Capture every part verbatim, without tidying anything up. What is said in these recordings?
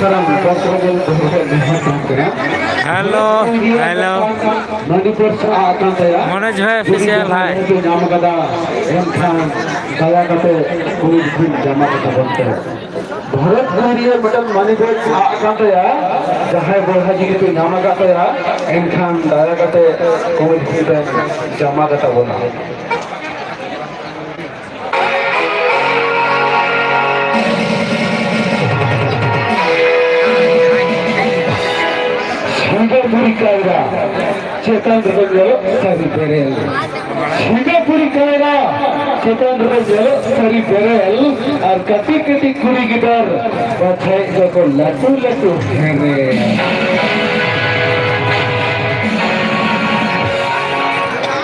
ᱥᱟᱱᱟᱢ ᱵᱚᱠᱛᱟ ᱠᱚ ᱫᱚᱦᱚ ᱠᱟᱛᱮ ᱱᱮᱦᱚᱨ ᱛᱟᱦᱮᱱ ᱠᱟᱱᱟ᱾ Hello, hello. ᱢᱟᱹᱱᱤ ᱯᱚᱨᱥ ᱟᱜ ᱠᱟᱱ ᱛᱟᱭᱟ᱾ ᱢᱚᱱᱳᱡᱽ ᱵᱷᱟᱭ ᱚᱯᱷᱤᱥᱤᱭᱟᱞ, ᱦᱟᱭ᱾ ᱧᱟᱢ ᱟᱠᱟᱫᱟ, ᱮᱱᱠᱷᱟᱱ ᱫᱟᱭᱟ ᱠᱟᱛᱮ ᱠᱩᱲᱤ ᱦᱚᱯᱚᱱ ᱡᱟᱢᱟ ᱠᱟᱛᱟ ᱵᱚᱱ ᱯᱮ᱾ ᱵᱷᱟᱨᱚᱛ ᱠᱩᱲᱤᱭᱟᱹ ᱢᱤᱫᱴᱟᱝ ᱢᱟᱹᱱᱤ ᱵᱮᱜᱽ ᱟᱜ ᱠᱟᱱ ᱛᱟᱭᱟ, ᱡᱟᱦᱟᱸᱭ ᱵᱚᱭᱦᱟ ᱡᱩᱫᱤ ᱯᱮ ᱧᱟᱢ ᱟᱠᱟᱫ ᱛᱟᱭᱟ, ᱮᱱᱠᱷᱟᱱ ᱫᱟᱭᱟ ᱠᱟᱛᱮ ᱠᱩᱲᱤ ᱦᱚᱯᱚᱱ ᱯᱮ ᱡᱟᱢᱟ ᱠᱟᱛᱟ ᱵᱚᱱᱟ᱾ ᱥᱤᱝᱜᱟᱯᱩᱨᱤ ᱠᱟᱭᱨᱟ ᱪᱮᱛᱟᱱ ᱨᱮᱫᱚ ᱧᱮᱞᱚᱜ ᱥᱟᱹᱨᱤ ᱵᱮᱨᱮᱞ᱾ ᱥᱤᱝᱜᱟᱯᱩᱨᱤ ᱠᱟᱭᱨᱟ ᱪᱮᱛᱟᱱ ᱨᱮᱫᱚ ᱧᱮᱞᱚᱜ ᱥᱟᱹᱨᱤ ᱵᱮᱨᱮᱞ᱾ ᱟᱨ ᱠᱟᱹᱴᱤᱡ ᱠᱟᱹᱴᱤᱡ ᱠᱩᱲᱤ ᱜᱤᱫᱟᱹᱨ ᱵᱟᱪᱷᱟᱭᱮᱫ ᱫᱚᱠᱚ ᱞᱟᱹᱴᱩ ᱞᱟᱹᱴᱩ ᱦᱮᱨᱮᱞ᱾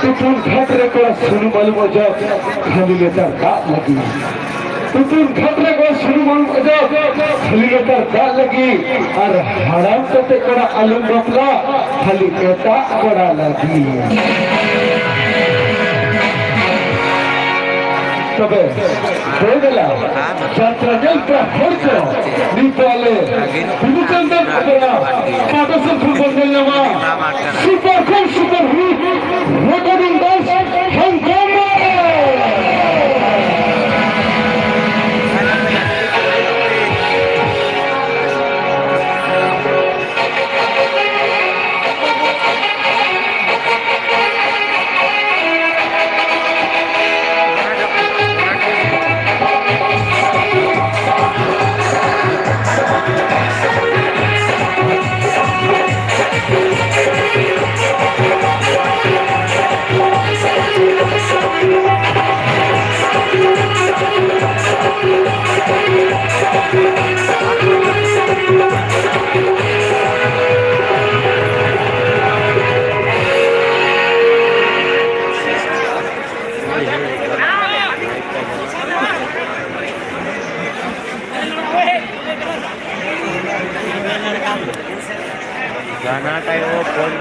ᱛᱩᱯᱩᱱ ᱜᱷᱟᱴ ᱨᱮ ᱠᱚᱲᱟ ᱥᱩᱱᱩᱢ ᱟᱞᱚᱢ ᱚᱡᱚᱜ, ᱠᱷᱟᱹᱞᱤ ᱞᱮᱛᱟᱲ ᱫᱟᱜ ᱞᱟᱹᱜᱤᱫ᱾ ᱛᱩᱯᱩᱱ ᱜᱷᱟᱴ ᱨᱮ ᱠᱚᱲᱟ ᱥᱩᱱᱩᱢ ᱟᱞᱚᱢ ᱚᱡᱚᱜ, ᱠᱷᱟᱹᱞᱤ ᱞᱮᱛᱟᱲ ᱫᱟᱜ ᱞᱟᱹᱜᱤᱫ᱾ ᱟᱨ ᱦᱟᱲᱟᱢ ᱠᱟᱛᱮ ᱠᱚᱲᱟ ᱟᱞᱚᱢ ᱵᱟᱯᱞᱟ, ᱠᱷᱟᱹᱞᱤ ᱮᱴᱟᱜ ᱠᱚᱲᱟ ᱞᱟᱹᱜᱤᱫ᱾ ᱛᱚᱵᱮ ᱫᱮᱞᱟ, ᱡᱟᱛᱨᱟ ᱧᱮᱞ ᱯᱮ ᱦᱚᱲ ᱠᱚ, ᱱᱤᱛ ᱟᱞᱮ ᱵᱤᱫᱩ ᱪᱟᱸᱫᱟᱱ ᱚᱯᱮᱨᱟ ᱯᱟᱦᱴᱟ ᱥᱮᱫ ᱠᱷᱚᱱ ᱵᱚᱱ ᱧᱮᱞ ᱧᱟᱢᱟ ᱥᱩᱯᱟᱨ ᱠᱷᱚᱱ ᱥᱩᱯᱟᱨ ᱦᱤᱴ ᱨᱮᱠᱚᱨᱰᱤᱝ ᱰᱟᱱᱥ ᱦᱟᱝᱜᱟᱢᱟ᱾ गाना टाइम वो बोल।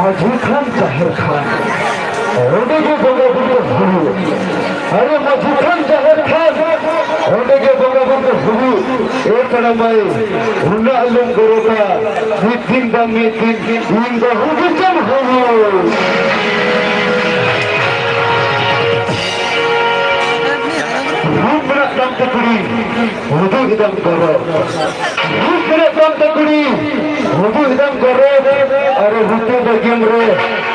ᱢᱟᱹᱡᱷᱤ ᱛᱷᱟᱱ ᱡᱟᱦᱮᱨ ᱛᱷᱟᱱ, ᱚᱸᱰᱮ ᱜᱮ ᱵᱚᱸᱜᱟ ᱵᱩᱨᱩ ᱫᱚ ᱦᱩᱭᱩᱜ᱾ ᱟᱨᱮ ᱢᱟᱹᱡᱷᱤ ᱛᱷᱟᱱ ᱡᱟᱦᱮᱨ ᱛᱷᱟᱱ, ᱚᱸᱰᱮ ᱜᱮ ᱵᱚᱸᱜᱟ ᱵᱩᱨᱩ ᱫᱚ ᱦᱩᱭᱩᱜ᱾ ᱮ ᱛᱟᱲᱟᱢᱟᱭ, ᱩᱱᱟᱹᱜ ᱟᱞᱚᱢ ᱜᱚᱨᱚᱵᱟ, ᱢᱤᱫ ᱫᱤᱱ ᱵᱟᱝ ᱢᱤᱫ ᱫᱤᱱ ᱤᱧ ᱵᱟᱹᱦᱩ ᱜᱮᱪᱚᱢ ᱦᱩᱭᱩᱜ᱾ ᱨᱩᱯ ᱢᱮᱱᱟᱜ ᱛᱟᱢ ᱛᱮ ᱠᱩᱲᱤ, ᱩᱫᱩᱜ ᱮᱫᱟᱢ ᱜᱚᱨᱚᱵ᱾ ᱨᱩᱯ ᱢᱮᱱᱟᱜ ᱛᱟᱢ ᱛᱮ ᱠᱩᱲᱤ, ᱩᱫᱩᱜ ᱮᱫᱟᱢ ᱜᱚᱨᱚᱵ᱾ ᱟᱨ ᱨᱩᱯᱟᱹ ᱵᱟᱹᱜᱤᱢ ᱨᱮ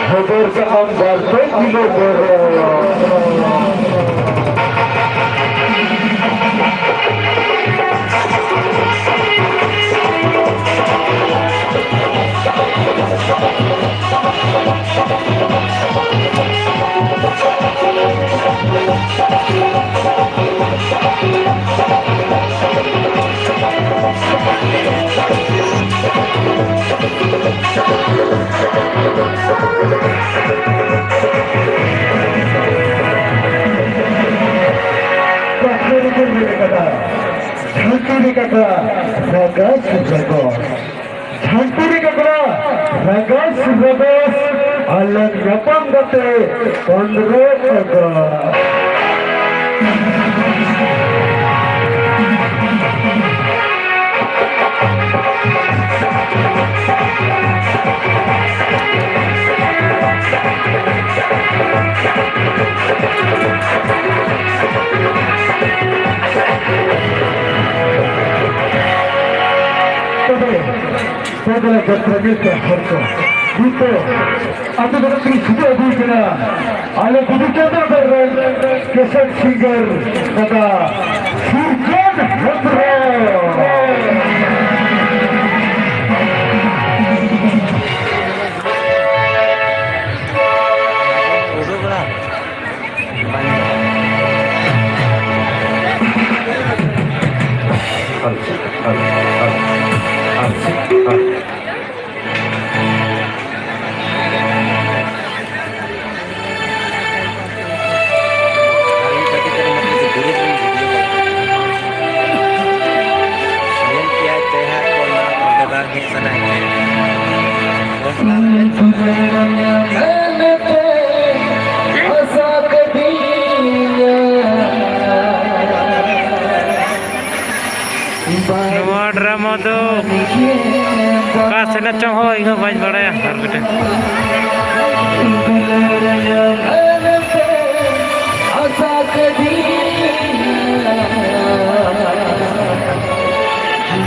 ᱦᱚᱵᱚᱨ ᱠᱟᱜ ᱟᱢ ᱵᱟᱨ ᱯᱮ ᱠᱤᱞᱳ ᱜᱚᱨᱚᱵ᱾ ᱠᱟᱛᱷᱟ ᱨᱮᱠᱚ ᱢᱮᱱ ᱠᱟᱫᱟ, ᱡᱷᱟᱹᱱᱴᱤ ᱨᱮ ᱠᱟᱠᱲᱟ, ᱨᱟᱜᱟᱥ ᱨᱟᱜᱟᱥ᱾ ᱡᱷᱟᱱᱴᱤ ᱨᱮ ᱠᱟᱠᱲᱟ, ᱨᱟᱜᱟᱥ ᱨᱟᱜᱟᱥ, ᱟᱞᱟᱝ ᱧᱟᱯᱟᱢ ᱠᱟᱛᱮ ᱯᱚᱱᱨᱚ ᱟᱜᱚᱥᱴ᱾ ᱛᱚᱵᱮ, ᱛᱚᱵᱮ ᱡᱚᱛᱚ ᱜᱮ ᱦᱚᱲ ᱠᱚ, ᱱᱤᱛᱚᱜ ᱟᱹᱛᱩ ᱫᱚ ᱠᱤᱱ ᱥᱩᱡᱚᱜ ᱦᱩᱭ ᱠᱟᱱᱟ᱾ ᱟᱞᱮ ᱵᱤᱫᱩ ᱪᱟᱸᱫᱟᱱ ᱨᱮᱱ ᱠᱮᱥᱮᱴ ᱥᱤᱝᱜᱟᱨ ᱫᱟᱫᱟ ᱥᱤᱨᱡᱚᱱ ᱦᱮᱢᱵᱨᱚᱢ᱾ ᱱᱚᱣᱟ ᱰᱨᱟᱢᱟ ᱫᱚ ᱚᱠᱟ ᱥᱮᱱᱟᱜ ᱪᱚᱝ ᱦᱳ, ᱤᱧ ᱦᱚᱸ ᱵᱟᱹᱧ ᱵᱟᱲᱟᱭᱟ᱾ ᱟᱨ ᱢᱤᱫᱴᱮᱱ ᱟᱥᱟ ᱠᱟᱹᱫᱤᱧᱟ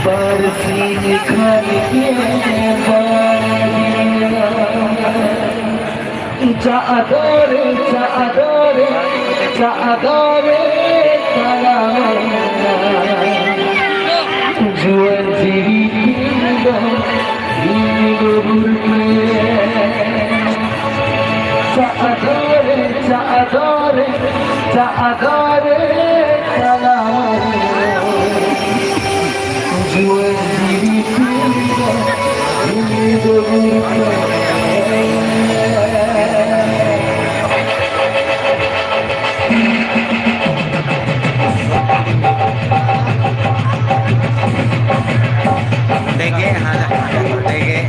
ᱵᱟᱨᱥᱤᱧ ᱠᱷᱟᱱ ᱜᱮ ᱵᱟᱹᱲᱤᱡᱚᱜᱼᱟ᱾ ᱪᱟᱸᱫᱚ ᱨᱮ, ᱪᱟᱸᱫᱚ ᱨᱮ, ᱪᱟᱸᱫᱚ ᱨᱮ ᱛᱟᱞᱟᱢᱟ᱾ ᱡᱩᱣᱟᱹᱱ ᱡᱤᱣᱤ ᱛᱤᱧ ᱫᱚ ᱤᱧ ᱜᱚᱵᱩᱨ ᱢᱮ᱾ ᱪᱟᱸᱫᱚ ᱨᱮ, ᱪᱟᱸᱫᱚ ᱨᱮ, ᱪᱟᱸᱫᱚ ᱨᱮ ᱛᱟᱞᱟᱢᱟ᱾ ᱡᱩᱣᱟᱹᱱ ᱡᱤᱣᱤ ᱛᱤᱧ ᱫᱚ ᱤᱧ ᱜᱚᱵᱩᱨ ᱢᱮ᱾ ᱰᱮᱜᱮ ᱦᱟᱱᱟ ᱰᱮᱜᱮ᱾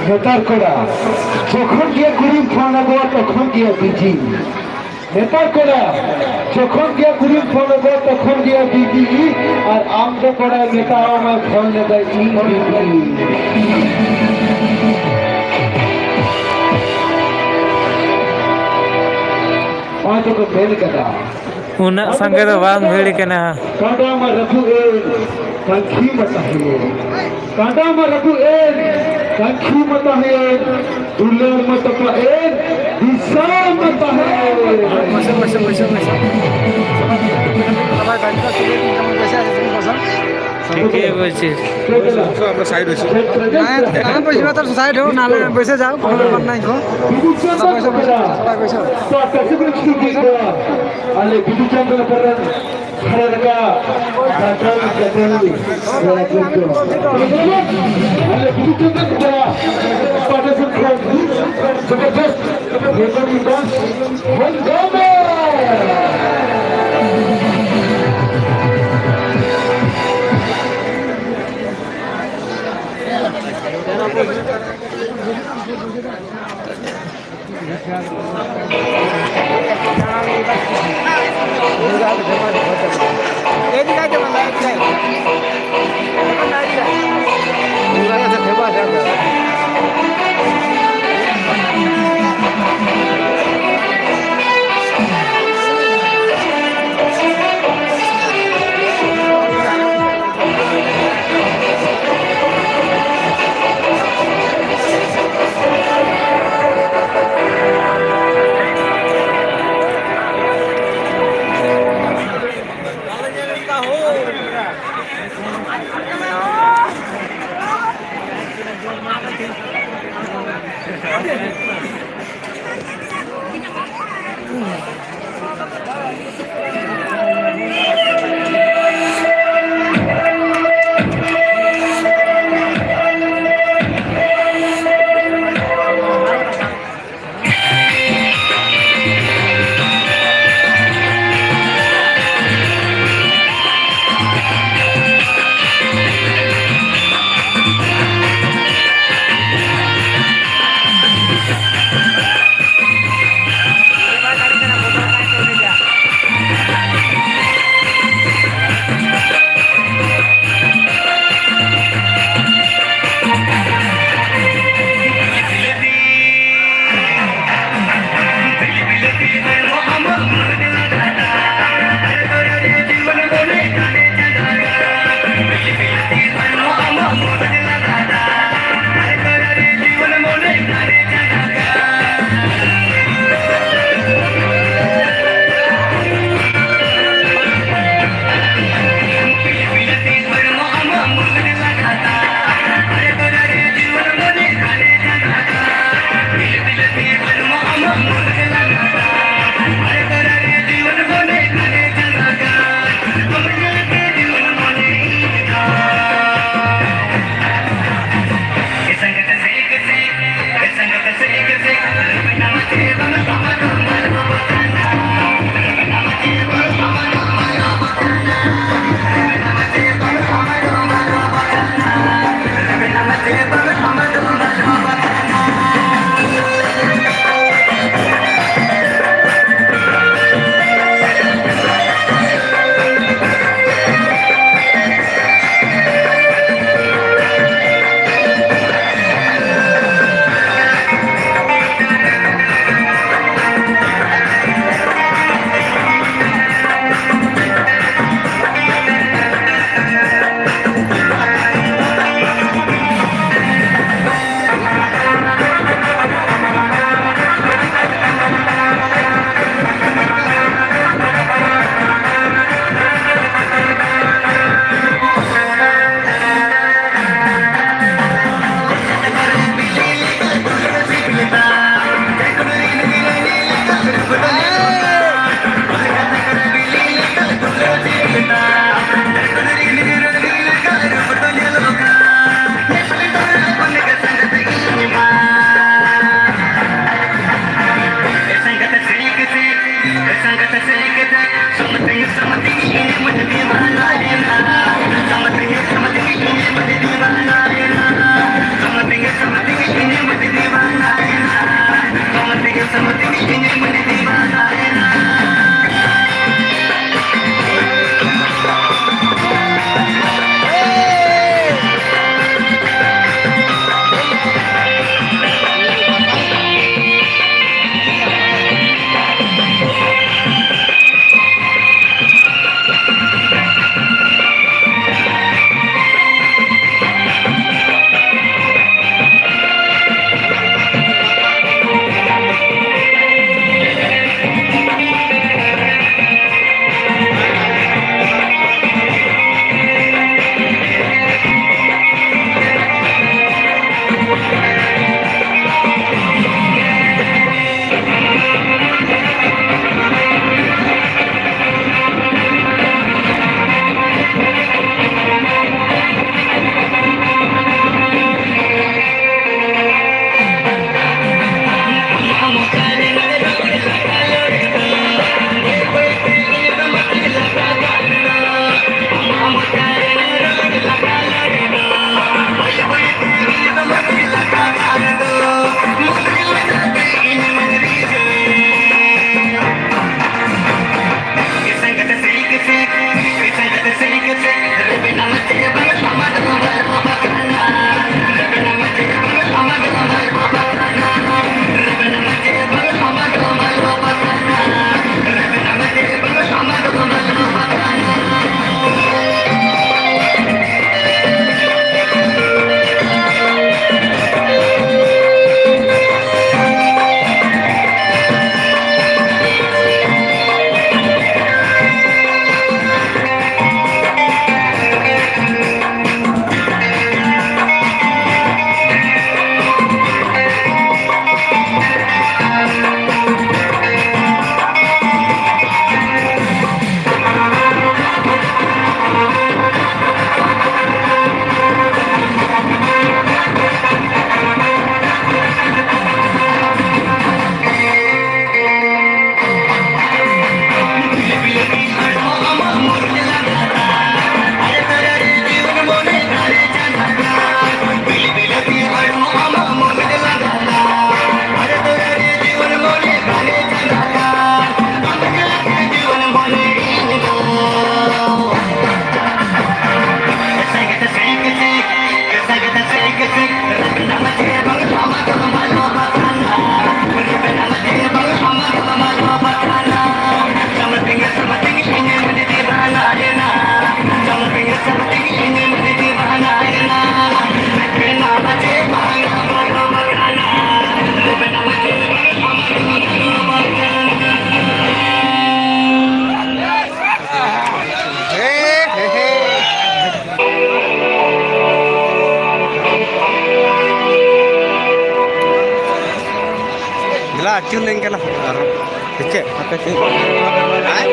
ᱱᱮᱛᱟᱨ ᱠᱚᱲᱟ, ᱡᱚᱠᱷᱚᱱ ᱜᱮ ᱠᱩᱲᱤᱢ ᱯᱷᱳᱱ ᱟᱠᱚᱣᱟ, ᱛᱚᱠᱷᱚᱱ ᱜᱮ ᱵᱤᱡᱤ᱾ ᱱᱮᱛᱟᱨ ᱠᱚᱲᱟ, ᱡᱚᱠᱷᱚᱱ ᱜᱮ ᱠᱩᱲᱤᱢ ᱯᱷᱳᱱ ᱟᱠᱚᱣᱟ, ᱛᱚᱠᱷᱚᱱ ᱜᱮ ᱵᱤᱡᱤ᱾ ᱟᱨ ᱟᱢ ᱫᱚ ᱠᱚᱲᱟ, ᱢᱮᱛᱟᱣᱟᱢᱟ ᱯᱷᱳᱱ ᱞᱮᱫᱟᱭ ᱤᱧ ᱵᱤᱡᱤ᱾ ᱚᱱᱟ ᱫᱚᱠᱚ ᱢᱮᱱ ᱠᱟᱫᱟ, ᱩᱱᱟᱹᱜ ᱥᱟᱸᱜᱮ ᱫᱚ ᱵᱟᱝ ᱵᱷᱤᱲ ᱠᱟᱱᱟ᱾ ᱠᱟᱰᱟ ᱢᱟ ᱨᱟᱹᱯᱩᱫ ᱮᱱ, ᱠᱟᱹᱝᱠᱷᱤ ᱢᱟ ᱛᱟᱦᱮᱸᱭᱮᱱ᱾ ᱠᱟᱰᱟ ᱢᱟ ᱨᱟᱹᱯᱩᱫ ᱮᱱ, ᱠᱟᱹᱝᱠᱷᱤ ᱢᱟ ᱛᱟᱦᱮᱸᱭᱮᱱ, ᱫᱩᱞᱟᱹᱲ ᱢᱟ ᱛᱚᱯᱟᱜ ᱮᱱ, ᱫᱤᱥᱚᱢ ᱢᱟ ᱛᱟᱦᱮᱸᱭᱮᱱ᱾ ᱴᱷᱤᱠ ᱜᱮ ᱵᱚᱞᱪᱷᱤᱥ। আমরা সাইড হয়েছি। হ্যাঁ, হ্যাঁ, বলছি, মাত্র সাইড হোক, নাহলে বসে যাও, কোনো ব্যাপার নাই গো। সবাই বসো, সবাই বসো। ᱟᱞᱮ ᱵᱤᱫᱩ ᱪᱟᱸᱫᱟᱱ ᱯᱟᱨᱟᱱ ᱦᱟᱨᱟ ᱨᱟᱠᱟᱵ ᱜᱟᱰᱟ ᱜᱟᱰᱟ ᱨᱮ ᱨᱟᱡᱽ ᱫᱚ᱾ ᱟᱞᱮ ᱵᱤᱫᱩ ᱪᱟᱸᱫᱟᱱ ᱯᱟᱨᱟᱱ ᱯᱟᱦᱴᱟ ᱥᱮᱫ ᱠᱷᱚᱱ ᱡᱚᱵᱚᱨᱫᱚᱥᱛ ᱦᱚᱝᱜᱟᱢᱟ᱾ ᱟᱹᱪᱩᱨ ᱞᱮᱱ ᱠᱟᱱᱟ ᱟᱨ ᱪᱮᱫ? ᱟᱯᱮ ᱪᱮᱫ? ᱦᱮᱸ?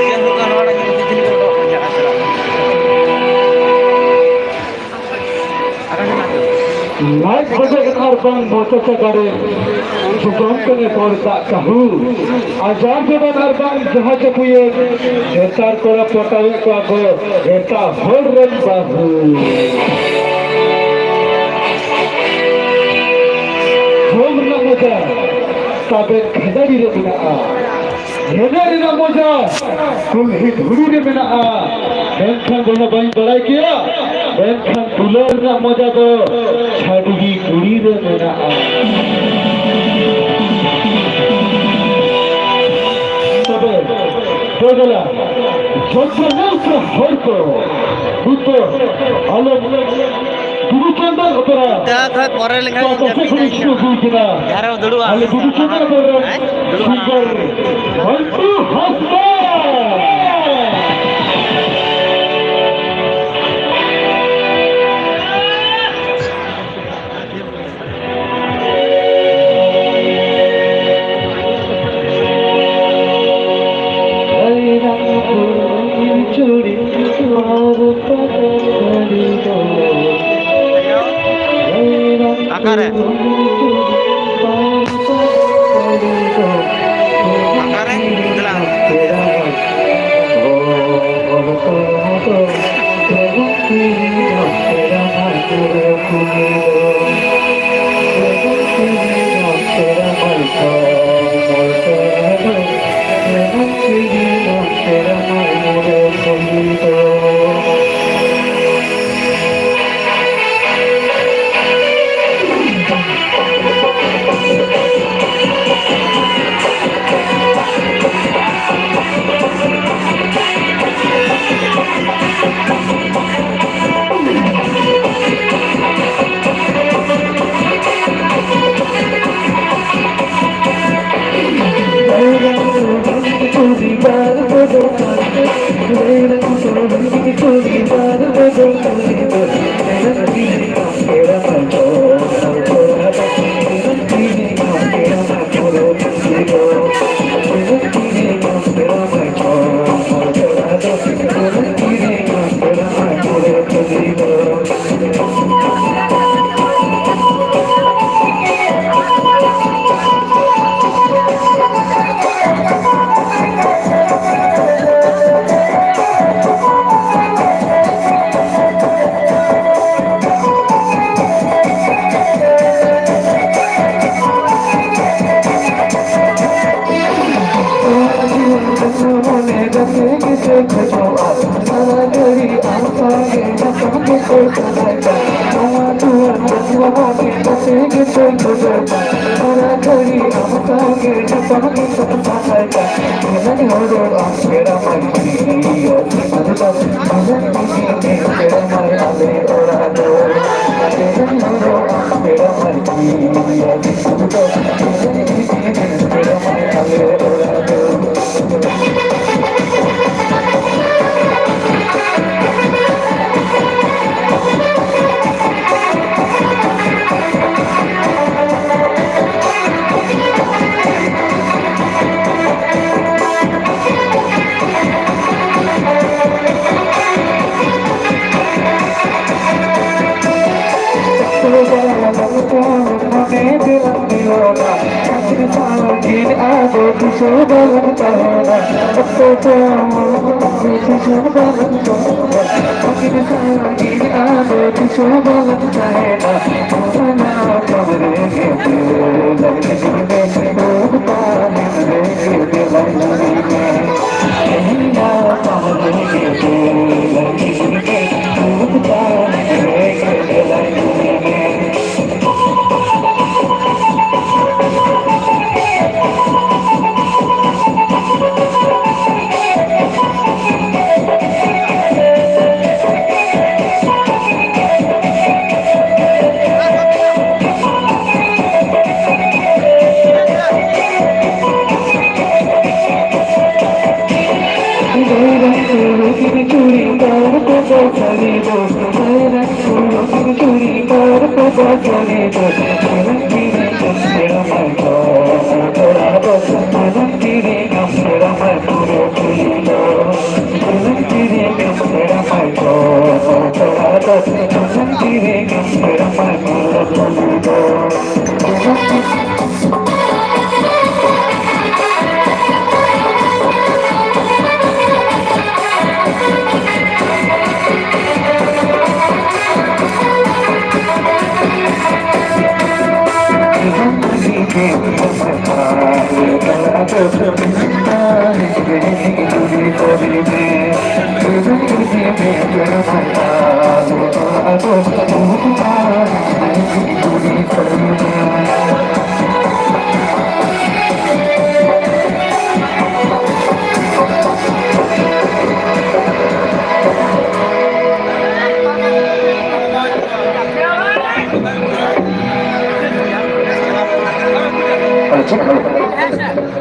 ᱪᱮᱫ ᱦᱩᱭᱩᱜ ᱠᱟᱱᱟ ᱱᱚᱣᱟ ᱨᱮ? ᱧᱮᱞ ᱛᱮ ᱪᱤᱞᱤ ᱠᱚ ᱚᱰᱚᱠ ᱠᱟᱱᱟ? ᱞᱟᱡ ᱵᱚᱡᱚᱜ ᱟᱨ ᱵᱟᱝ ᱢᱚᱪᱟ ᱪᱟᱜᱟᱲᱮ, ᱥᱩᱛᱟᱹᱢ ᱠᱟᱱᱮ ᱦᱚᱲ ᱫᱟᱜ ᱠᱟᱹᱦᱩ᱾ ᱟᱡᱟᱨ ᱡᱚᱵᱟᱱ ᱟᱨ ᱵᱟᱝ ᱡᱟᱦᱟᱸ ᱪᱟᱹᱯᱩᱭᱮ, ᱱᱮᱛᱟᱨ ᱠᱚᱲᱟ ᱯᱚᱴᱟᱣᱮᱫ ᱠᱚᱣᱟ ᱠᱚ ᱮᱴᱟᱜ ᱦᱚᱲ ᱨᱮᱱ ᱵᱟᱹᱦᱩ᱾ ᱡᱚᱢ ᱨᱮᱱᱟᱜ ᱢᱚᱡᱟ ᱛᱟᱵᱮᱱ ᱠᱷᱟᱹᱡᱟᱹᱲᱤ ᱨᱮ ᱢᱮᱱᱟᱜᱼᱟ᱾ ᱮᱱᱮᱡ ᱨᱮᱱᱟᱜ ᱢᱚᱡᱟ ᱠᱩᱞᱦᱤ ᱫᱷᱩᱲᱤ ᱨᱮ ᱢᱮᱱᱟᱜᱼᱟ, ᱢᱮᱱᱠᱷᱟᱱ ᱚᱱᱟ ᱵᱟᱹᱧ ᱵᱟᱲᱟᱭ ᱠᱮᱭᱟ, ᱢᱮᱱᱠᱷᱟᱱ ᱫᱩᱞᱟᱹᱲ ᱨᱮᱱᱟᱜ ᱢᱚᱡᱟ ᱫᱚ ᱪᱷᱟᱹᱰᱣᱤ ᱠᱩᱲᱤ ᱨᱮ ᱢᱮᱱᱟᱜᱼᱟ᱾ ᱛᱚᱵᱮ, ᱫᱮᱞᱟ, ᱡᱚᱛᱚ ᱱᱮᱣᱛᱟ ᱦᱚᱲ ᱠᱚ, ᱱᱤᱛᱚᱜ ᱟᱞᱚ ᱵᱤᱫᱩ ᱪᱟᱸᱫᱟᱱ ᱚᱯᱮᱨᱟ ᱫᱟᱜ ᱦᱚᱸ ᱯᱚᱨᱮ ᱞᱮᱠᱷᱟᱱ ᱯᱟᱦᱴᱟ ᱥᱮᱫ ᱠᱷᱚᱱ ᱤᱥᱩ ᱦᱩᱭ ᱠᱟᱱᱟ᱾ ᱡᱟᱦᱟᱸ ᱨᱮ ᱫᱩᱲᱩᱵᱼᱟ᱾ ᱟᱞᱮ ᱵᱤᱫᱩ ᱪᱟᱸᱫᱟᱱ ᱚᱯᱮᱨᱟ ᱦᱮᱸ? ᱫᱩᱲᱩᱵᱼᱟ᱾ ᱥᱤᱝᱜᱟᱨ ᱢᱟᱱᱴᱩ ᱦᱟᱸᱥᱫᱟ᱾ ᱚᱠᱟᱨᱮ? ᱚᱠᱟᱨᱮ? ᱪᱟᱞᱟᱜ᱾ ᱥᱟᱨᱟ ᱜᱷᱟᱹᱲᱤ ᱟᱢ ᱥᱟᱶᱜᱮ ᱧᱟᱯᱟᱢ ᱜᱮᱠᱚ ᱪᱟᱞᱟᱜ ᱠᱟᱱ᱾ ᱱᱚᱣᱟ ᱫᱩᱣᱟᱹᱨ ᱵᱟᱹᱱᱩᱜᱼᱟ ᱢᱚᱱᱮ ᱠᱟᱛᱮ ᱜᱮᱠᱚ ᱜᱚᱡᱚᱜ ᱠᱟᱱ᱾ ᱥᱟᱨᱟ ᱜᱷᱟᱹᱲᱤ ᱟᱢ ᱥᱟᱶᱜᱮ ᱧᱟᱯᱟᱢ ᱜᱮᱠᱚ ᱪᱟᱞᱟᱜ ᱠᱟᱱ᱾ ᱫᱷᱤᱱᱟᱹᱝ ᱦᱚᱨᱚᱜ ᱟᱢ ᱯᱮᱲᱟ ᱢᱟᱹᱭ ᱯᱤᱭᱟ᱾ ᱟᱫᱚ ᱫᱷᱤᱱᱟᱹᱝ ᱛᱮᱜᱮ ᱯᱮᱲᱟ ᱢᱟᱹᱭ ᱟᱞᱮ ᱚᱲᱟᱜ ᱫᱚ᱾ ᱫᱷᱤᱱᱟᱹᱝ ᱦᱚᱨᱚᱜ ᱟᱢ ᱯᱮᱲᱟ ᱢᱟᱹᱭ ᱯᱤᱭᱟ᱾ ᱟᱫᱚ ᱫᱷᱤᱱᱟᱹᱝ ᱛᱮᱜᱮ ᱯᱮᱲᱟ ᱢᱟᱹᱭ ᱟᱞᱮ ᱚᱲᱟᱜ ᱫᱚ᱾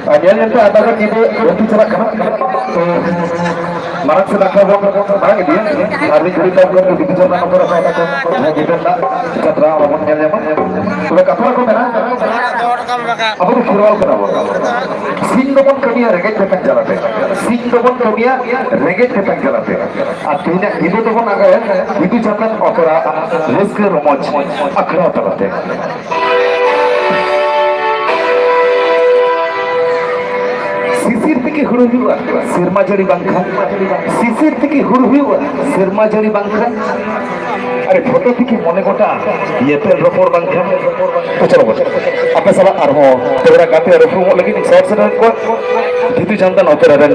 ᱟᱨ ᱧᱮᱞ ᱧᱮᱞᱛᱮ ᱟᱭᱢᱟ ᱜᱟᱱ ᱧᱤᱫᱟᱹ ᱵᱟᱹᱲᱛᱤ ᱪᱟᱞᱟᱜ ᱠᱟᱱᱟ᱾ ᱛᱚ, ᱢᱟᱨᱟᱝ ᱥᱮᱫ ᱟᱠᱷᱲᱟ ᱵᱚᱱ ᱢᱟᱲᱟᱝ ᱤᱫᱤᱭᱟ᱾ ᱟᱨ ᱢᱤᱫ ᱜᱷᱟᱹᱲᱤ ᱛᱟᱭᱚᱢ ᱜᱮ ᱵᱤᱫᱩ ᱪᱟᱸᱫᱟᱱ ᱚᱯᱮᱨᱟ ᱯᱟᱦᱴᱟ ᱠᱷᱚᱱ ᱡᱟᱦᱟᱸ ᱧᱤᱫᱟᱹ ᱨᱮᱱᱟᱜ ᱡᱟᱛᱨᱟ ᱟᱵᱚ ᱵᱚᱱ ᱧᱮᱞ ᱧᱟᱢᱟ᱾ ᱛᱚᱵᱮ ᱠᱟᱛᱷᱟ ᱨᱮᱠᱚ ᱢᱮᱱᱟ, ᱟᱵᱚ ᱫᱚ ᱠᱷᱮᱨᱣᱟᱞ ᱠᱟᱱᱟ ᱵᱚᱱ᱾ ᱥᱤᱧ ᱫᱚᱵᱚᱱ ᱠᱟᱹᱢᱤᱭᱟ ᱨᱮᱸᱜᱮᱡ ᱛᱮᱛᱟᱝ ᱡᱟᱞᱟᱛᱮ᱾ ᱥᱤᱧ ᱫᱚᱵᱚᱱ ᱠᱟᱹᱢᱤᱭᱟ ᱨᱮᱸᱜᱮᱡ ᱛᱮᱛᱟᱝ ᱡᱟᱞᱟᱛᱮ᱾ ᱟᱨ ᱛᱮᱦᱮᱧᱟᱜ ᱧᱤᱫᱟᱹ ᱫᱚᱵᱚᱱ ᱟᱸᱜᱟᱭᱟ ᱵᱤᱫᱩ ᱪᱟᱸᱫᱟᱱ ᱚᱯᱮᱨᱟ ᱨᱟᱹᱥᱠᱟᱹ ᱨᱚᱢᱚᱡᱽ ᱟᱠᱷᱲᱟ ᱛᱟᱞᱟᱛᱮ᱾ ᱥᱤᱥᱤᱨ ᱛᱮᱜᱮ ᱦᱩᱲᱩ ᱦᱩᱭᱩᱜᱼᱟ, ᱥᱮᱨᱢᱟ ᱡᱟᱹᱲᱤ ᱵᱟᱝᱠᱷᱟᱱ᱾ ᱥᱤᱥᱤᱨ ᱛᱮᱜᱮ ᱦᱩᱲᱩ ᱦᱩᱭᱩᱜᱼᱟ, ᱥᱮᱨᱢᱟ ᱡᱟᱹᱲᱤ ᱵᱟᱝᱠᱷᱟᱱ᱾ ᱟᱨᱮ, ᱯᱷᱳᱴᱳ ᱛᱮᱜᱮ ᱢᱚᱱᱮ ᱜᱚᱴᱟ, ᱧᱮᱯᱮᱞ ᱨᱚᱯᱚᱲ ᱵᱟᱝᱠᱷᱟᱱ᱾ ᱛᱚ, ᱪᱚᱞᱚ ᱵᱚᱱ, ᱟᱯᱮ ᱥᱟᱞᱟᱜ ᱟᱨᱦᱚᱸ ᱛᱮᱦᱮᱧᱟᱜ ᱜᱟᱛᱮ ᱟᱨ ᱩᱯᱨᱩᱢᱚᱜ ᱞᱟᱹᱜᱤᱫ ᱤᱧ ᱥᱚᱦᱚᱨ ᱥᱮᱴᱮᱨᱮᱫ ᱠᱚᱣᱟ ᱵᱤᱫᱩ ᱪᱟᱸᱫᱟᱱ ᱚᱯᱮᱨᱟ ᱨᱮᱱ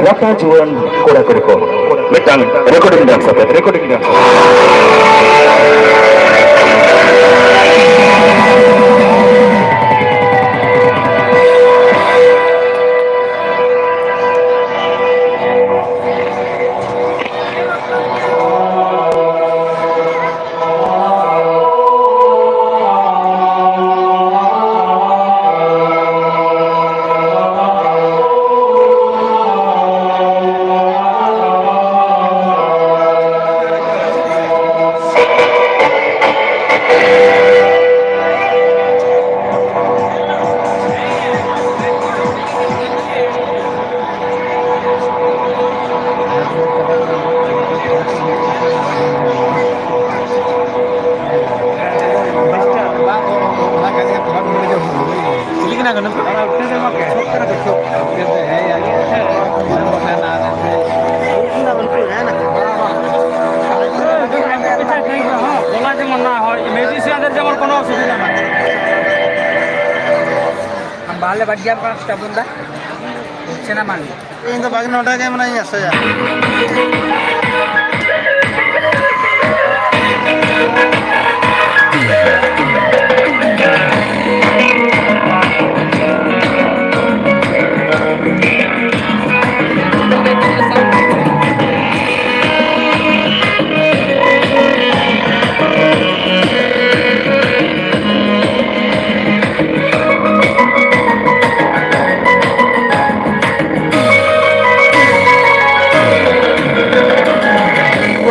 ᱨᱟᱯᱟ ᱡᱩᱣᱟᱹᱱ ᱠᱚᱲᱟ ᱠᱩᱲᱤ ᱠᱚ᱾ ᱢᱤᱫᱴᱟᱝ ᱨᱮᱠᱚᱨᱰᱤᱝ ᱰᱟᱱᱥ ᱟᱛᱮ, ᱨᱮᱠᱚᱨᱰᱤᱝ ᱰᱟᱱᱥ᱾ ᱜᱚᱞᱟ ᱡᱮᱢᱚᱱ ᱱᱟ ᱦᱚᱭ, ᱢᱮᱡᱤᱥᱤᱭᱟᱱ ᱨᱮ ᱡᱮᱢᱚᱱ ᱠᱳᱱᱳ ᱚᱥᱩᱵᱤᱫᱷᱟ ᱵᱟᱝ᱾ ᱟᱢ ᱵᱟᱦᱟᱞᱮ ᱵᱟᱰᱤᱭᱟᱢ ᱠᱟᱱᱟ, ᱥᱴᱟᱵᱩᱱ ᱫᱟ? ᱪᱮᱱᱟ ᱢᱟᱱ᱾ ᱤᱧ ᱫᱚ ᱵᱟᱝ, ᱱᱚᱰᱮ ᱜᱮ ᱢᱮᱱᱟᱧᱟ, ᱥᱮᱭᱟ᱾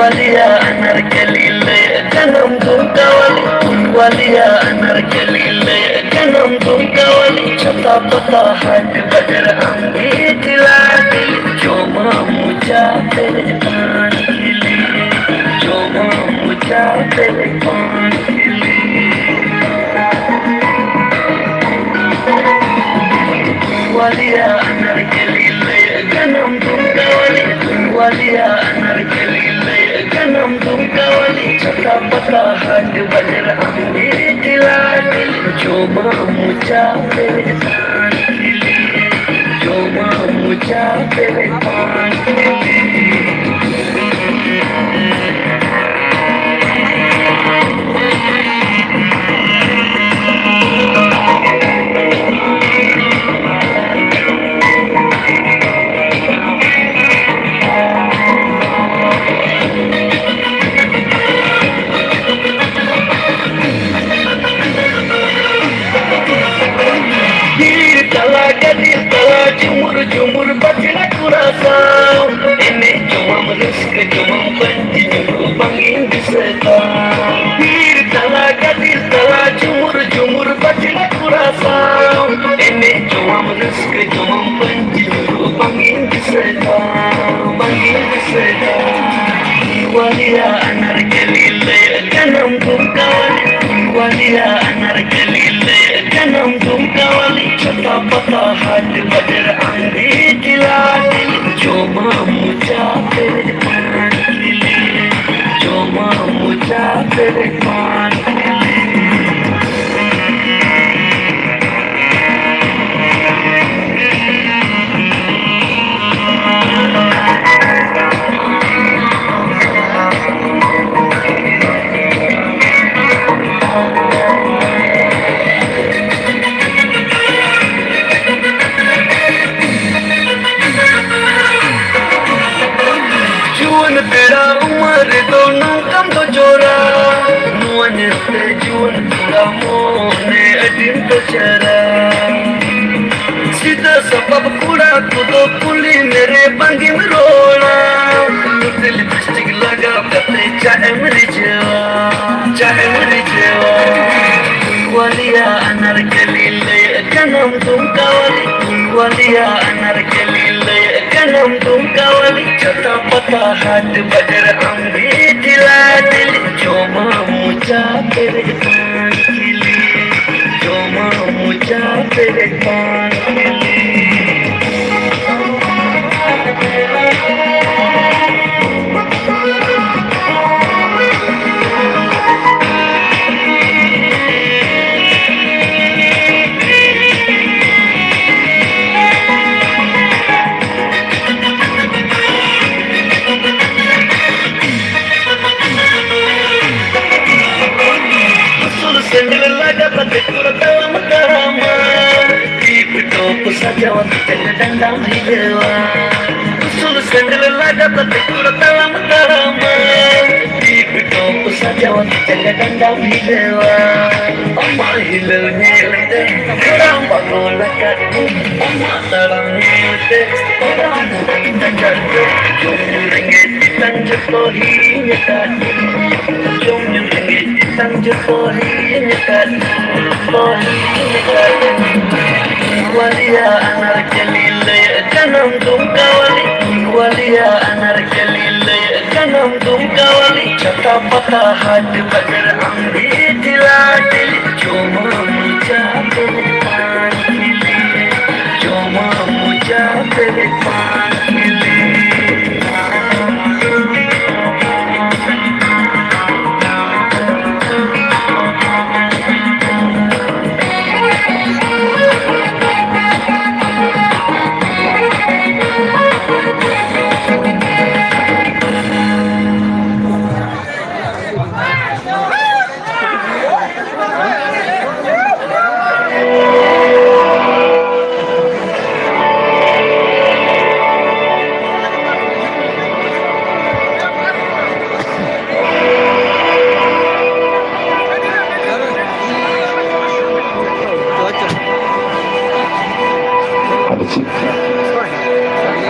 ᱯᱷᱩᱞᱣᱟᱞᱤᱭᱟ ᱟᱱᱟᱨᱠᱟᱞᱤ ᱞᱟᱹᱭ ᱡᱟᱱᱟᱢ ᱫᱷᱩᱢᱠᱟᱣᱟᱞᱤ, ᱯᱷᱩᱞᱣᱟᱞᱤᱭᱟ ᱟᱱᱟᱨᱠᱟᱞᱤ ᱞᱟᱹᱭ ᱡᱟᱱᱟᱢ ᱫᱷᱩᱢᱠᱟᱣᱟᱞᱤ, ᱪᱷᱟᱛᱟ ᱯᱟᱛᱟ ᱦᱟᱴ ᱵᱟᱡᱟᱨ ᱟᱢᱜᱮ ᱴᱤᱞᱟ ᱴᱤᱞᱤ, ᱡᱚᱢᱟᱢ ᱢᱚᱪᱟ ᱯᱮᱨᱮᱡ ᱯᱟᱱ ᱠᱷᱤᱞᱤ, ᱡᱚᱢᱟᱢ ᱢᱚᱪᱟ ᱯᱮᱨᱮᱡ ᱯᱟᱱ ᱠᱷᱤᱞᱤ᱾ ᱯᱷᱩᱞᱣᱟᱞᱤᱭᱟ ᱟᱱᱟᱨᱠᱟᱞᱤ ᱞᱟᱹᱭ ᱡᱟᱱᱟᱢ ᱫᱷᱩᱢᱠᱟᱣᱟᱞᱤ, ᱯᱷᱩᱞᱣᱟᱞᱤᱭᱟ ᱟᱱᱟᱨᱠᱟᱞᱤ ᱞᱟᱹᱭ ᱡᱟᱱᱟᱢ ᱫᱷᱩᱢᱠᱟᱣᱟᱞᱤ, ᱪᱷᱟᱛᱟ ᱯᱟᱛᱟ ᱦᱟᱴ ᱵᱟᱡᱟᱨ ᱟᱢᱜᱮ ᱴᱤᱞᱟ ᱴᱤᱞᱤ, ᱡᱚᱢᱟᱢ ᱢᱚᱪᱟ ᱯᱮᱨᱮᱡ ᱯᱟᱱ ᱠᱷᱤᱞᱤ, ᱡᱚᱢᱟᱢ ᱢᱚᱪᱟ ᱯᱮᱨᱮᱡ ᱯᱟᱱ ᱠᱷᱤᱞᱤ᱾ ᱵᱤᱨ ᱛᱟᱞᱟ, ᱜᱟᱹᱫᱤᱨ ᱛᱟᱞᱟ, ᱡᱷᱩᱢᱩᱨ ᱡᱷᱩᱢᱩᱨ ᱵᱟᱯᱞᱟ ᱠᱚᱲᱟ ᱥᱟᱶ, ᱮᱱᱮᱡ ᱡᱚᱝᱟᱢ, ᱨᱟᱹᱥᱠᱟᱹ ᱡᱚᱝᱟᱢ, ᱯᱟᱹᱧᱪᱤ ᱧᱩᱨᱩ ᱵᱟᱝ ᱤᱧ ᱫᱤᱥᱟᱹᱭ ᱛᱟᱢ᱾ ᱵᱤᱨ ᱛᱟᱞᱟ, ᱜᱟᱹᱫᱤᱨ ᱛᱟᱞᱟ, ᱡᱷᱩᱢᱩᱨ ᱡᱷᱩᱢᱩᱨ ᱵᱟᱯᱞᱟ ᱠᱚᱲᱟ ᱥᱟᱶ, ᱮᱱᱮᱡ ᱡᱚᱝᱟᱢ, ᱨᱟᱹᱥᱠᱟᱹ ᱡᱚᱝᱟᱢ, ᱯᱟᱹᱧᱪᱤ ᱧᱩᱨᱩ ᱵᱟᱝ ᱤᱧ ᱫᱤᱥᱟᱹᱭ ᱛᱟᱢ, ᱵᱟᱝ ᱤᱧ ᱫᱤᱥᱟᱹᱭ ᱛᱟᱢ᱾ ᱯᱷᱩᱞᱣᱟᱞᱤᱭᱟ ᱟᱱᱟᱨᱠᱟᱞᱤ ᱞᱟᱹᱭ ᱡᱟᱱᱟᱢ ᱫᱷᱩᱢᱠᱟᱣᱟᱞᱤ, ᱯᱷᱩᱞᱣᱟᱞᱤᱭᱟ ᱟᱱᱟᱨᱠᱟᱞᱤ ᱞᱟᱹᱭ ᱡᱟᱱᱟᱢ ᱫᱷᱩᱢᱠᱟᱣᱟᱞᱤ, ᱪᱷᱟᱛᱟ ᱯᱟᱛᱟ ᱦᱟᱴ ᱵᱟᱡᱟᱨ ᱟᱢᱜᱮ ᱴᱤᱞᱟ ᱴᱤᱞᱤ, ᱡᱚᱢᱟᱢ ᱢᱚᱪᱟ ᱯᱮᱨᱮᱡ ᱯᱟᱱ ᱠᱷᱤᱞᱤ, ᱡᱚᱢᱟᱢ ᱢᱚᱪᱟ ᱯᱮᱨᱮᱡ ᱯᱟᱱ ᱠᱷᱤᱞᱤ᱾ ᱡᱩᱣᱟᱹᱱ ᱯᱮᱲᱟ ᱩᱢᱟᱹᱨ ᱨᱮᱫᱚ ᱱᱚᱝᱠᱟᱢ ᱫᱚ ᱡᱚᱨᱟ, ᱱᱚᱣᱟ ᱧᱮᱞᱛᱮ ᱡᱩᱣᱟᱹᱱ ᱠᱚᱲᱟ ᱢᱚᱱᱮ ᱟᱹᱰᱤᱢ ᱫᱚ ᱪᱮᱦᱨᱟ᱾ ᱥᱤᱫᱷᱟᱹ ᱥᱟᱯᱟᱵ ᱠᱚᱲᱟ ᱠᱚᱫᱚ ᱠᱩᱞᱤ ᱢᱮᱨᱮ ᱵᱟᱝᱜᱮᱢ ᱨᱚᱲᱟ, ᱱᱚᱛᱮ ᱞᱤᱯᱤᱥᱴᱤᱠ ᱞᱟᱜᱟᱣ ᱪᱟᱦᱮᱢ ᱨᱤᱡᱷᱟᱹᱣᱟ, ᱪᱟᱦᱮᱢ ᱨᱤᱡᱷᱟᱹᱣᱟ᱾ ᱯᱷᱩᱞᱣᱟᱞᱤᱭᱟ ᱟᱱᱟᱨᱠᱟᱞᱤ ᱞᱟᱹᱭ ᱠᱟᱱᱟᱢ ᱫᱩᱢᱠᱟᱣᱟᱞᱤ᱾ ᱯᱷᱩᱞᱣᱟᱞᱤᱭᱟ ᱟᱱᱟᱨᱠᱟᱞᱤ ᱞᱟᱹᱭ ᱠᱟᱱᱟᱢ ᱫᱩᱢᱠᱟᱣᱟᱞᱤ᱾ ᱪᱷᱟᱛᱟ ᱯᱟᱛᱟ ᱦᱟᱴ ᱵᱟᱡᱟᱨ ᱟᱢ ᱜᱮ ᱴᱷᱮᱞᱟ ᱴᱷᱮᱞᱤ᱾ ᱡᱚᱢᱟᱢ ᱢᱚᱪᱟ ᱯᱮᱨᱮᱡ ᱯᱟᱱ ᱠᱷᱤᱞᱤ, ᱡᱚᱢᱟᱢ ᱢᱚᱪᱟ ᱯᱮᱨᱮᱡ ᱯᱟᱱ ᱠᱷᱤᱞᱤ᱾ ᱩᱥᱩᱞ ᱥᱮᱸᱜᱮᱞ ᱞᱟᱜᱟ ᱠᱟᱛᱮ ᱠᱚ ᱛᱟᱲᱟᱢ ᱛᱟᱲᱟᱢᱟ᱾ ᱴᱤᱯ ᱴᱚᱯ ᱥᱟᱡᱟᱣ ᱟᱛᱮ ᱡᱟᱸᱜᱟ ᱰᱟᱸᱰᱟᱢ ᱦᱤᱞᱟᱹᱣᱟ᱾ ᱩᱥᱩᱞ ᱥᱮᱸᱜᱮᱞ ᱞᱟᱜᱟ ᱠᱟᱛᱮ ᱠᱚ ᱛᱟᱲᱟᱢ ᱛᱟᱲᱟᱢᱟ᱾ ᱴᱤᱯ ᱴᱚᱯ ᱥᱟᱡᱟᱣ ᱟᱛᱮ ᱡᱟᱸᱜᱟ ᱰᱟᱸᱰᱟᱢ ᱦᱤᱞᱟᱹᱣᱟ᱾ ᱟᱢᱟᱜ ᱦᱤᱞᱟᱹᱣ ᱧᱮᱞ ᱛᱮ ᱛᱟᱲᱟᱢ ᱯᱟᱜᱚᱞ ᱟᱠᱟᱫ ᱠᱚ᱾ ᱟᱢᱟᱜ ᱛᱟᱲᱟᱢ ᱧᱮᱞ ᱛᱮ ᱛᱟᱲᱟᱢ ᱟᱠᱟᱫ ᱠᱚ᱾ ᱡᱚᱢ ᱧᱩ ᱨᱮᱸᱜᱮᱡ ᱛᱮᱛᱟᱝ ᱡᱚᱛᱚ ᱦᱤᱲᱤᱧ ᱟᱠᱟᱫ ᱠᱚ᱾ ᱡᱚᱢ ᱧᱩ ᱨᱮᱸᱜᱮᱡ ᱛᱮᱛᱟᱝ ᱡᱚᱛᱚ ᱦᱤᱲᱤᱧ ᱟᱠᱟᱫ ᱠᱚ᱾ ᱡᱚᱛᱚ ᱦᱤᱲᱤᱧ ᱟᱠᱟᱫ ᱠᱚ᱾ ᱯᱷᱩᱞᱣᱟᱞᱤᱭᱟ ᱟᱱᱟᱨᱠᱟᱞᱤ ᱞᱟᱹᱭ ᱠᱟᱱᱟᱢ ᱫᱩᱢᱠᱟᱣᱟᱞᱤ᱾ ᱯᱷᱩᱞᱣᱟᱞᱤᱭᱟ ᱟᱱᱟᱨᱠᱟᱞᱤ ᱞᱟᱹᱭ ᱠᱟᱱᱟᱢ ᱫᱩᱢᱠᱟᱣᱟᱞᱤ᱾ ᱪᱷᱟᱛᱟ ᱯᱟᱛᱟ ᱦᱟᱴ ᱵᱟᱡᱟᱨ ᱟᱢ ᱜᱮ ᱴᱷᱮᱞᱟ ᱴᱷᱮᱞᱤ᱾ ᱡᱚᱢᱟᱢ ᱢᱚᱪᱟ ᱯᱮᱨᱮᱡ ᱯᱟᱱ ᱠᱷᱤᱞᱤ᱾ ᱡᱚᱢᱟᱢ ᱢᱚᱪᱟ ᱯᱮᱨᱮᱡ ᱯᱟᱱ ᱠᱷᱤᱞᱤ᱾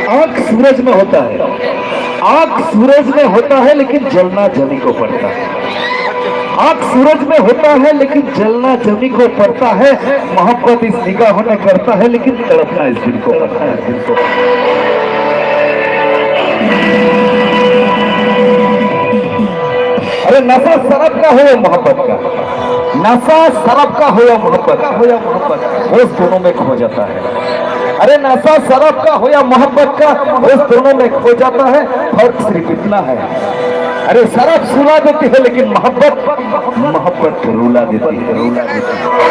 आंख सूरज में होता है। आग सूरज में होता है लेकिन जलना जमी को पड़ता है। आग सूरज में होता है लेकिन जलना जमी को पड़ता है। मोहब्बत इस निगाहों ने करता है लेकिन तड़पना इस दिल को पड़ता है, दिल को। अरे नशा शराब का हो या मोहब्बत का, नशा शराब का हो या मोहब्बत का, हो या मोहब्बत का, होश दोनों में खो जाता है। अरे नशा शराब का हो या मोहब्बत का, होश दोनों में खो जाता है। फर्क सिर्फ इतना है, अरे शराब सुला देती है लेकिन मोहब्बत, मोहब्बत रुला देती है, रुला देती है।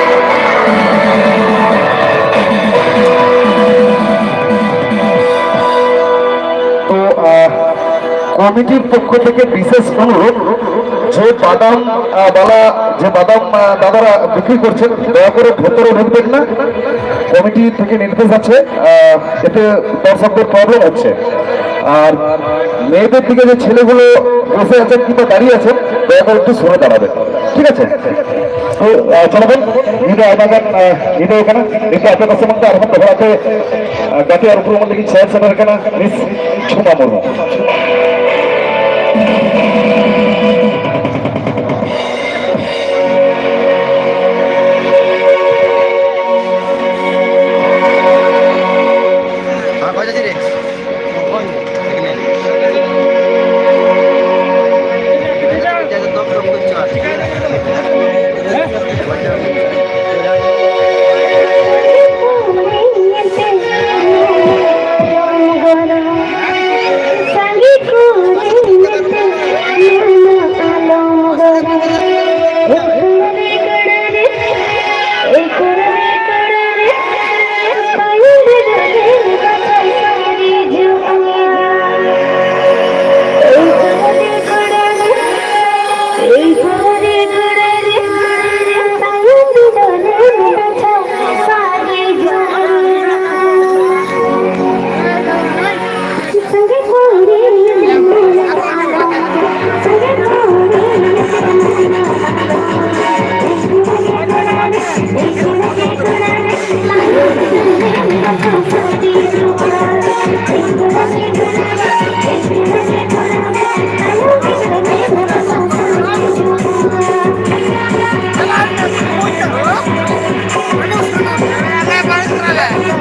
তো আহ, কমিটির পক্ষ থেকে বিশেষ অনুরোধ, যে বাদাম আহ, বালা, যে বাদাম আহ, দাদারা বিক্রি করছেন, দয়া করে ভেতরে ঢুকবেন না। কমিটি থেকে নির্দেশ আছে, আহ, এতে দর্শকদের প্রবলেম হচ্ছে। আর মেয়েদের দিকে যে ছেলেগুলো বসে আছেন কিংবা দাঁড়িয়ে আছেন, দয়া করে একটু সরে দাঁড়াবেন, ঠিক আছে? তো আহ, জনগণ, ᱧᱤᱫᱟᱹ ᱟᱭᱢᱟ ᱜᱟᱱ, ᱟᱸ, ᱧᱤᱫᱟᱹ ᱟᱠᱟᱱᱟ᱾ ᱱᱤᱛᱚᱜ ᱟᱯᱮ ᱠᱚ ᱥᱟᱢᱟᱝ ᱛᱮ ᱟᱨᱦᱚᱸ ᱫᱚᱦᱲᱟ ᱛᱮ, ᱟᱸ, ᱜᱟᱛᱮ ᱟᱨ ᱩᱯᱨᱩᱢ ᱞᱟᱹᱜᱤᱫ ᱥᱮᱴ ᱥᱮᱴᱮᱨ ᱠᱟᱱᱟ ᱢᱤᱥ ᱡᱷᱩᱢᱟ ᱢᱩᱨᱢᱩ᱾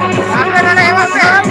ᱟᱯᱮ ᱱᱚᱰᱮ ᱮᱢᱚᱜ ᱯᱮ᱾